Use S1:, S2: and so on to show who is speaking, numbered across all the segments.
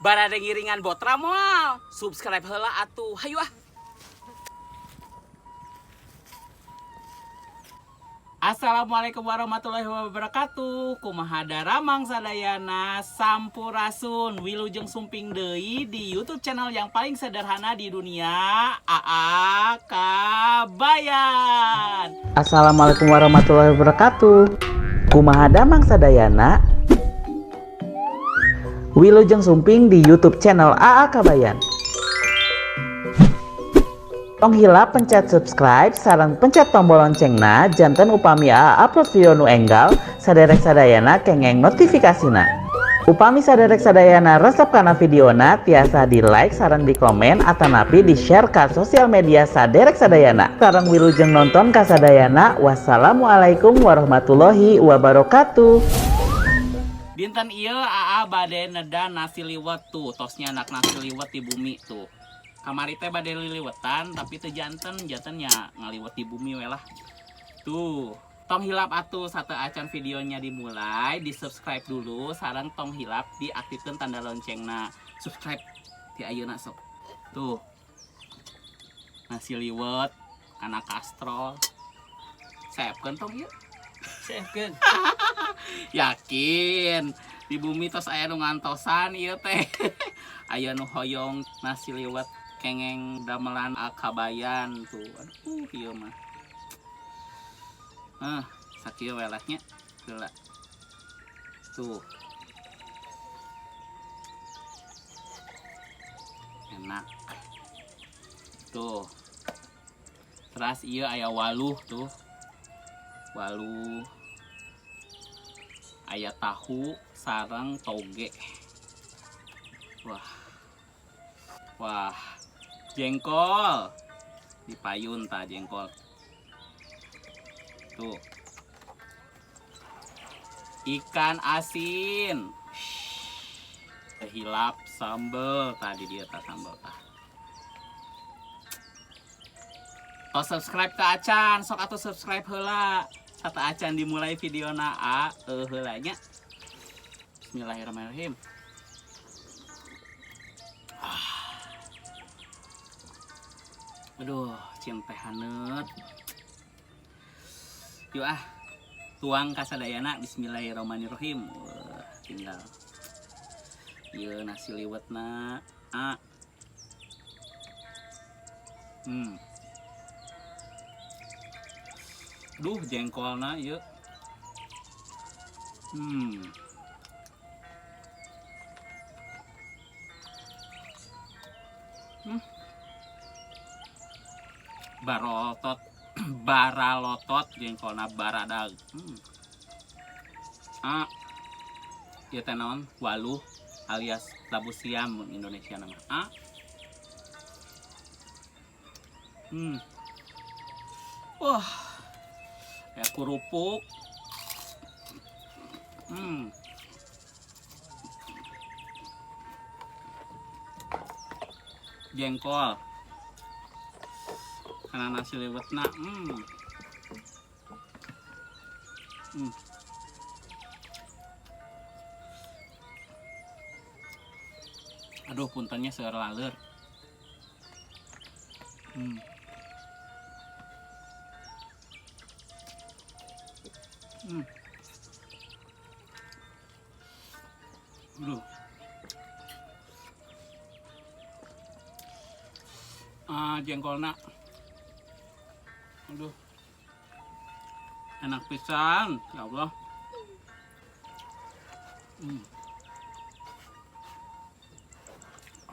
S1: Barade ngiringan botra moal. Subscribe heula atuh. Hayu ah. Assalamualaikum warahmatullahi wabarakatuh. Kumaha daramang sadayana, sampurasun, wilujeng sumping deui di YouTube channel yang paling sederhana di dunia, AA Kabayan.
S2: Assalamualaikum warahmatullahi wabarakatuh. Kumaha damang sadayana? Wilujeng sumping di YouTube channel AA Kabayan. Tong hilap pencet subscribe sareng pencet tombol loncengna janten upami AA upload video nu enggal saderek sadayana kengeng notifikasina. Upami saderek sadayana resep kana videona, tiasa di like sareng di komen atanapi di share ke sosial media saderek sadayana. Sareng wilujeng nonton kasadayana. Wassalamualaikum warahmatullahi wabarakatuh.
S1: Dinten ieu AA bade nedan nasi liwet tuh, tos nyandak nasi liwet di bumi tuh. Kamari teh bade liliwetan tapi teu janten, janten nya ngaliwet di bumi we lah. Tuh, tong hilap atuh sateuacan videonya dimulai, di subscribe dulu, sareng tong hilap diaktifkan tanda loncengna. Subscribe di ayeuna sok. Tuh. Nasi liwet kana kastrol. Seepkeun tong ieu.
S3: Seepkeun.
S1: Yakin di bumi tos aya nu ngantosan ieu teh. Aya nu hoyong nasi liwet kengeng damelan Akabayan tuh. Aduh, ieu mah. Ah, sakieu we lah nya. Heula. Tuh. Enak. Tuh. Terus ieu aya waluh tuh. Waluh. Aya tahu sareng toge. Wah. Wah. Jengkol. Dipayun ta jengkol. Tuh. Ikan asin. Hilap sambel tadi dia ta sambel tah. Oh, subscribe ke acan, sok atuh subscribe heula. Sateuacan dimulai videona a heula nya. Bismillahirrahmanirrahim. Ah. Aduh, cinta haneut. Yuk ah, tuang kasadayana. Bismillahirrahmanirrahim. Wah, tinggal. Ieu nasi liwetna. Ah. Duh, jengkolna ieu. Barotot, baralotot jengkolna baradag. Ah. Ieu teh naon? Waluh alias labu siam mun Indonesia nama. Ah. Wah. Ya kerupuk. Jengkol. Karena nasi liwetna. Aduh, puntennya seueur laleur. Aduh. Ah, jengkolna. Aduh. Enak pisan, ya Allah.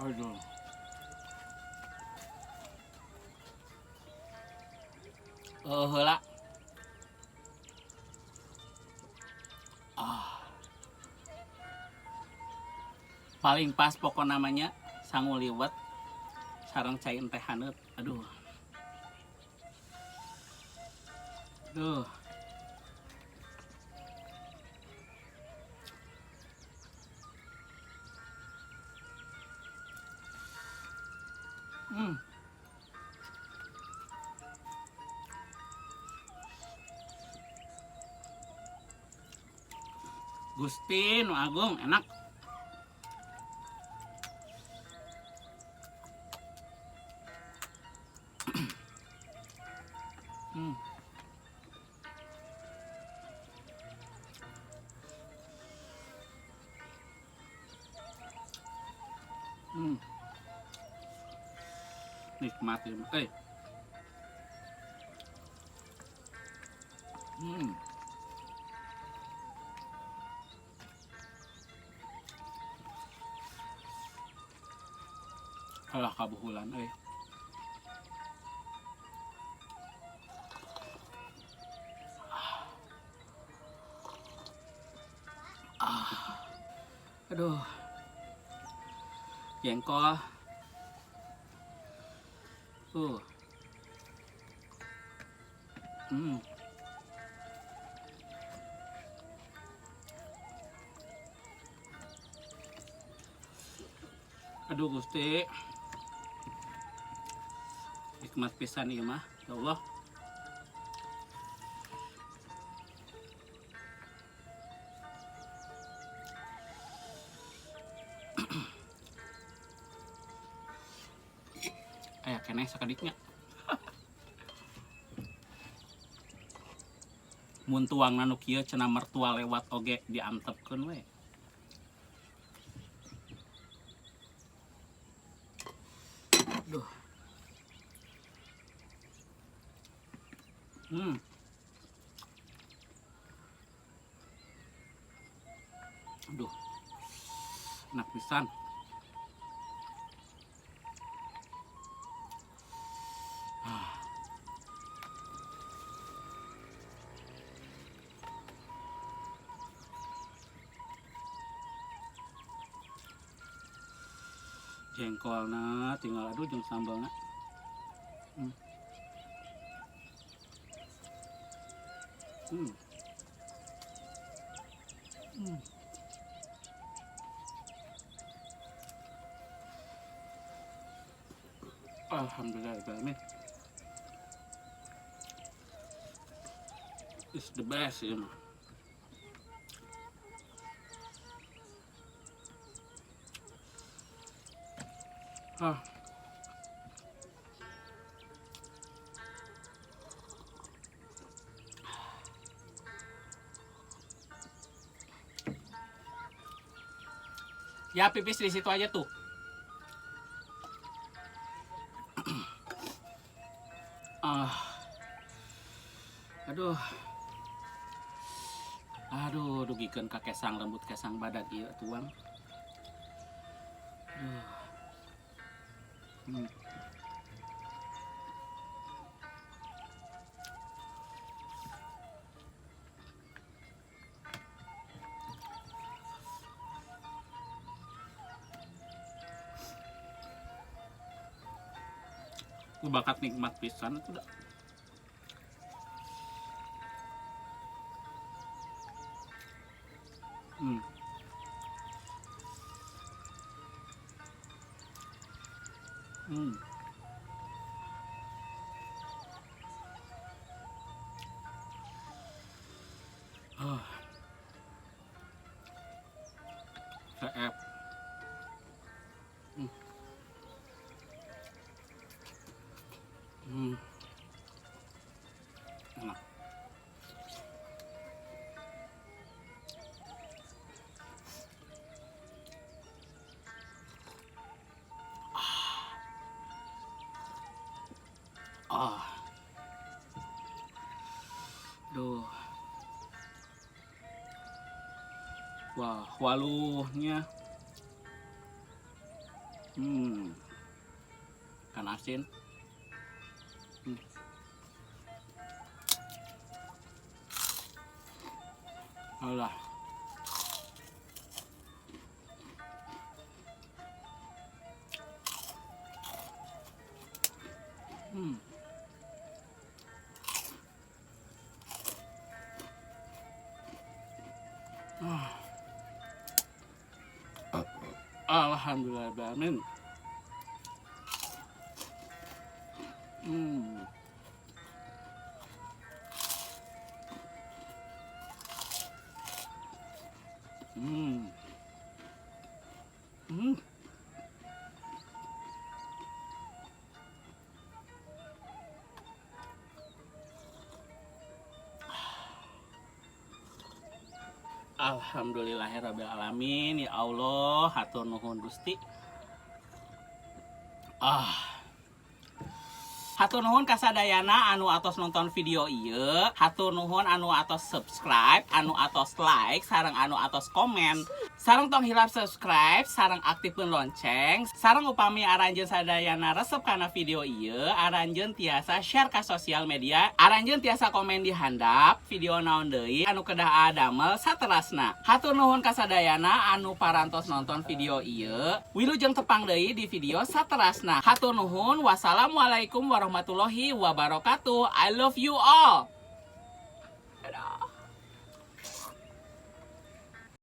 S1: Aduh. Oh, heula. Ah. Paling pas pokok namanya sangu liwet sareng cai teh haneut. Aduh. Duh. Gusti nu agung enak. Hmm. Hmm. Nikmat ya. Hmm. Alah kabuhulan euy. Ah. Aduh. Jengkol. Tuh. Hmm. Aduh Gusti. Nikmat pisan ieu mah, ya Allah. Aya keneh sakediknya. Mun tuangna nu kieu cenah mertua lewat oge diantepkeun we. Duh. Hmm. Aduh. Enak pisan. Ah. Jengkolna tinggal aduh jeung sambalna. Hmm. Hmm. Hmm. Alhamdulillah, it's the best ya mah. Ah. Ya pipis di situ aja tuh. Ah. Aduh. Aduh, dugikeun ka kesang lembut kesang badag ieu tuang. Aduh. Hmm. Bakat nikmat pisan itu dah. Hmm. Hmm. Ah. Seep. Hmm. Hmm. Enak. Ah. Duh. Wah, waluhnya. Hmm. Ikan asin. Hmm. Alah. Hmm. Ah. Alhamdulillah, amin. Hmm. Hmm. Hmm. Alhamdulillahirabbil alamin. Ya Allah, hatur nuhun Gusti. Ah. Hatur nuhun kasadayana anu atos nonton video ieu, hatur nuhun anu atos subscribe, anu atos like, sareng anu atos komen. Sareng tong hilap subscribe, sareng aktifkeun lonceng, sareng upami aranjeun sadayana resep kana video ieu, aranjeun tiasa share ka sosial media, aranjeun tiasa komen di handap video naon deui anu kedah damel saterasna. Hatur nuhun kasadayana anu parantos nonton video ieu. Wilujeng tepang deui di video saterasna. Hatur nuhun, wassalamualaikum warahmatullahi wabarakatuh. I love you all.